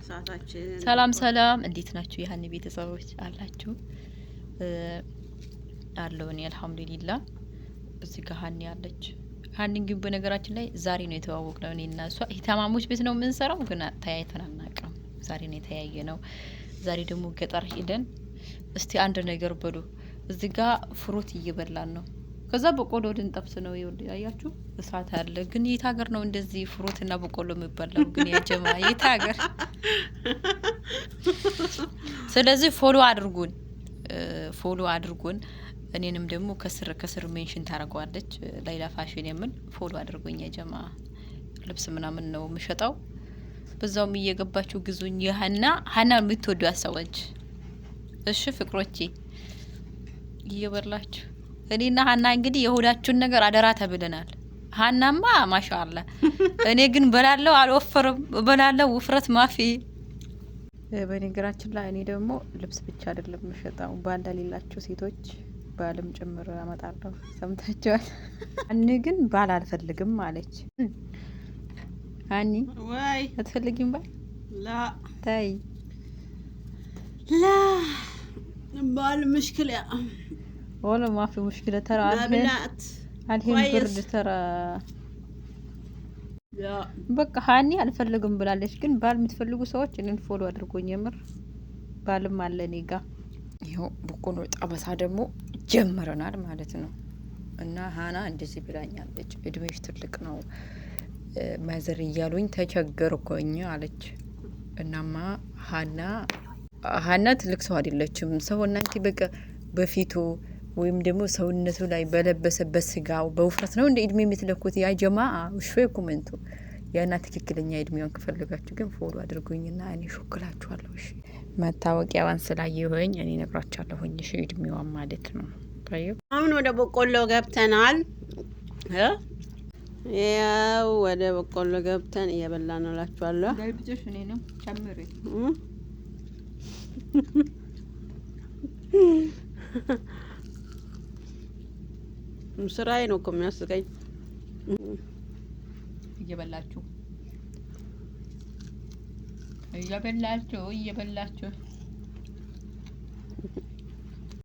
እሳታችን ሰላም ሰላም፣ እንዴት ናችሁ? የሀኒ ቤተሰቦች አላችሁ? አለሁ እኔ አልሐምዱሊላ። እዚህ ጋር ሀኒ አለች። ሀኒን ግን በነገራችን ላይ ዛሬ ነው የተዋወቅነው እኔ እና እሷ። ሂታማሞች ቤት ነው የምንሰራው፣ ግን ተያይተን አናውቅም። ዛሬ ነው የተያየ ነው። ዛሬ ደግሞ ገጠር ሄደን እስቲ አንድ ነገር በሉ። እዚህ ጋር ፍሩት እየበላን ነው። ከዛ በቆሎ ልንጠብስ ነው። ይኸውልህ አያችሁ እሳት አለ። ግን የት ሀገር ነው እንደዚህ ፍሩት እና በቆሎ የሚበላው? ግን ያጀማ የት ሀገር? ስለዚህ follow አድርጉን፣ follow አድርጉን። እኔንም ደግሞ ከስር ከስር mention ታደርገዋለች ላይላ ፋሽን የምን follow አድርጉኝ። የጀማ ልብስ ምናምን ነው የምሸጠው። በዛውም እየገባችሁ ግዙኝ። ሀና ሀና የምትወዱ ሰዎች እሺ ፍቅሮቼ እየበላችሁ እኔና ሀና እንግዲህ የሆዳችሁን ነገር አደራ ተብለናል። ሀናማ ማሻአላ፣ እኔ ግን በላለው አልወፈርም፣ በላለው ውፍረት ማፊ። በነገራችን ላይ እኔ ደግሞ ልብስ ብቻ አይደለም የምሸጠው፣ ባል ለሌላቸው ሴቶች ባልም ጭምር አመጣለሁ። ሰምታችኋል። እኔ ግን ባል አልፈልግም አለች። አኒ ወይ አትፈልጊም ባል? ላ ታይ لا ባል مشكلة ولا ما في مشكلة ترى الحين بنات الحين كويس. برد ترى لا በቃ ሀኒ አልፈልግም ብላለች። ግን ባል የምትፈልጉ ሰዎች እኔን follow አድርጎኝ፣ የምር ባልም አለ እኔ ጋ። ይኸው በቆሎ ጠበሳ ደግሞ ጀምረናል ማለት ነው። እና ሀና እንደዚህ ብላኛለች፣ እድሜሽ ትልቅ ነው mother እያሉኝ ተቸገርኩኝ አለች። እናማ ሀና ሀና ትልቅ ሰው አይደለችም። ሰው እናንተ በቃ በፊቱ ወይም ደግሞ ሰውነቱ ላይ በለበሰበት ስጋው በውፍረት ነው እንደ እድሜ የምትለኩት። ያ ጀማ ሾ ኮመንቱ ያና ትክክለኛ እድሜዋን ከፈለጋችሁ ግን follow አድርጉኝና እኔ ሾክላችኋለሁ። እሺ መታወቂያዋን ስላየሁኝ እኔ ነግራችኋለሁኝ። እሺ እድሜዋን ማለት ነው። ታዩ አሁን ወደ በቆሎ ገብተናል። ያው ወደ በቆሎ ገብተን እየበላን ነው እላችኋለሁ። ገልብጭሽ እኔ ነው ጨምሪ። ስራዬ ነው እኮ የሚያስቀኝ። እየበላችሁ እየበላችሁ እየበላችሁ